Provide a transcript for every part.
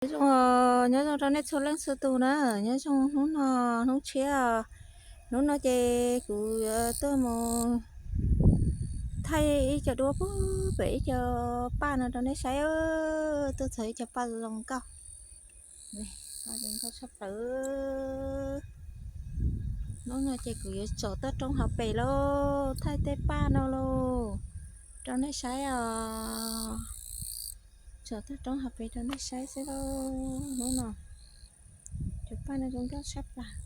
Nyob zoo, nyob zoo rau nej txhua leej txhua tus na, nyob zoo hnub no, hnub tshiab. Hnub no ces kuv yuav tuaj mus thaij ib co duab pem ib co paj no rau nej saib. Tuaj txog ib co paj zoo nkauj, paj zoo nkauj tshaj plaws. Hnub no ces kuv yuav tsom toj roob hauv pes lauj, thaij tej paj no lauj, rau nej saib os. Tsom toj roob hauv pes rau nej saib xwb lauj. Hnub no cov paj no zoo nkauj tshaj plaws.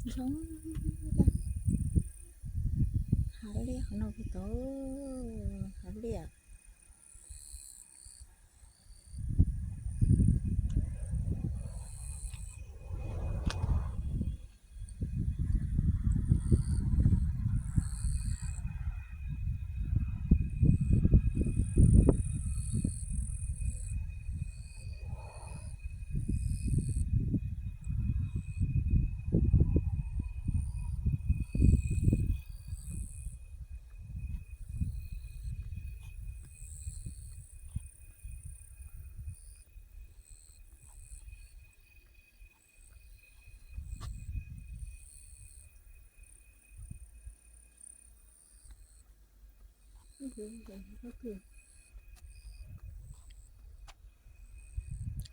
Zoo, hav liaj qhov no puas tau, hav liaj.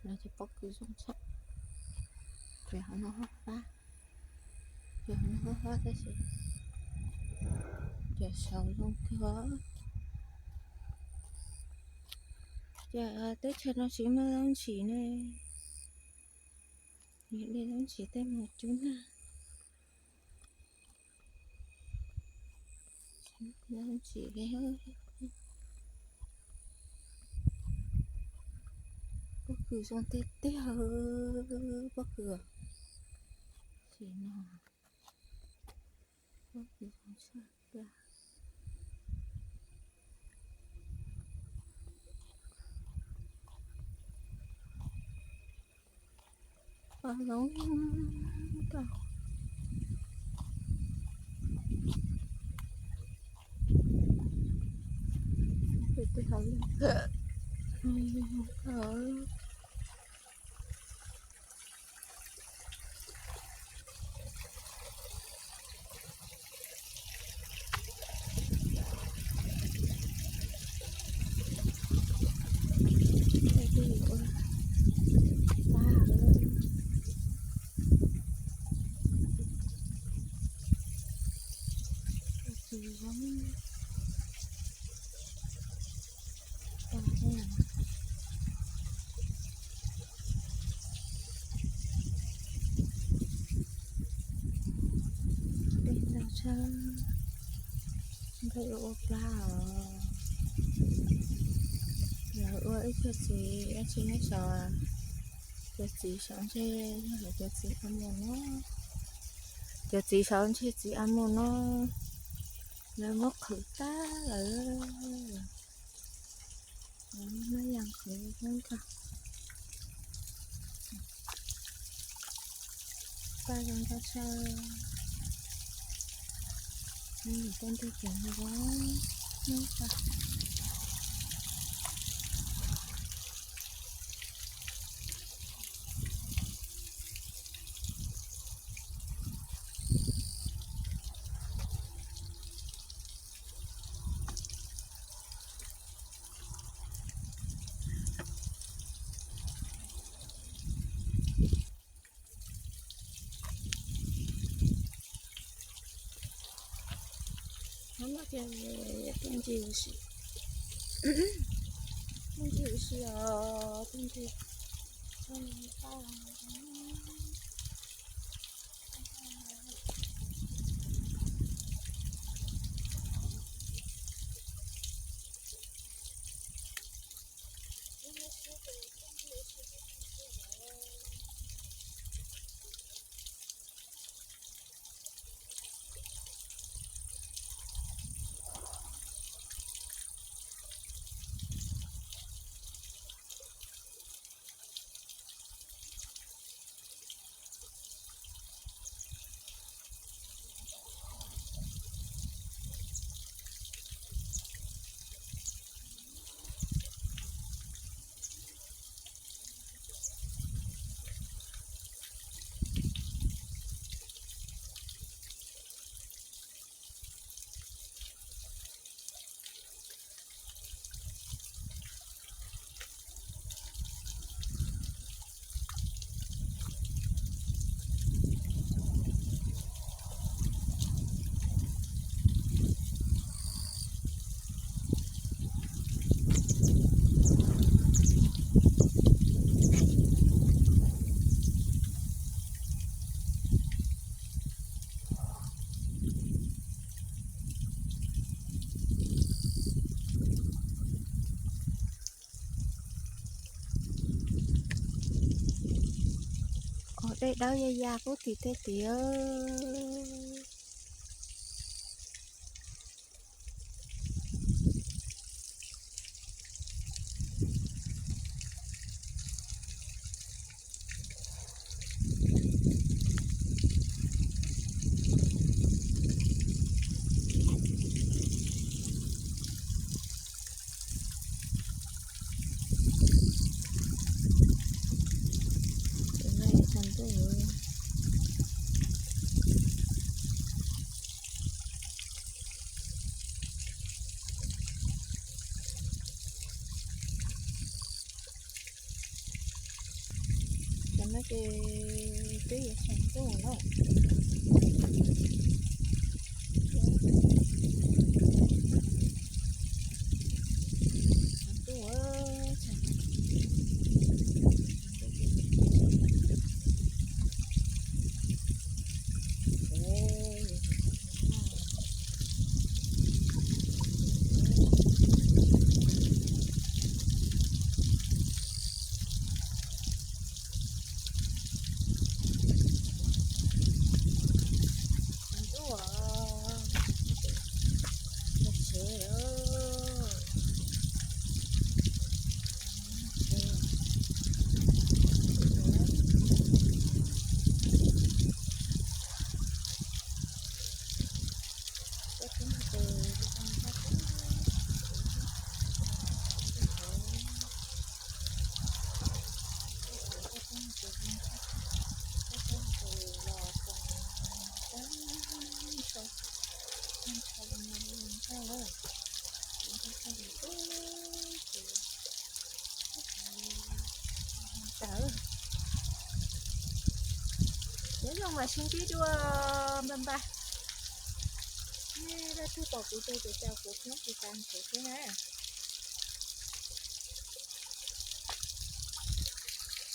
Cov pob kws zoo tshaj, ces hov no hab fab, ces hov no hab fab tab sis cov saud zoo kawg. Ces teb chaws no tsis muaj zaub ntsis ne, dej zaub ntsis tej mus cub nag. Zaub ntsis li, pob kws zoo tiag tiag, pob kws, tsis no, pob kws zoo tshaj plaws. Paj zoo kawg. Peb hav liaj, Dej ntau tshaj, npawg ua ua plag os. Lawv ua ib co txiv dab tsi nyob saud, cov txiv saud ntshe yog lawv cov txiv a mus no, cov txiv saud ntshe txiv a mus no, lawv muab qhwv tag lawm. Muab yas qhwv zoo kawg. Paj zoo nkauj tshaj. Nws tej ntug ceev zoo, zoo kawg. Hnub no ces tuaj ncig ua si, tuaj ncig ua si os, tuaj ncig. Dej dawb ya ya qub tim tej tim. Ces no yuav tshav ntuj. Cov no ces twb yuav tshav ntuj na. Tshav ntuj, tshav ntuj. Ntuj, tsev. Nyob zoo mas sib ntsib dua npag npag. Leej twg pom kuv ces caum kuv thiab tiv tas kuv thiab na.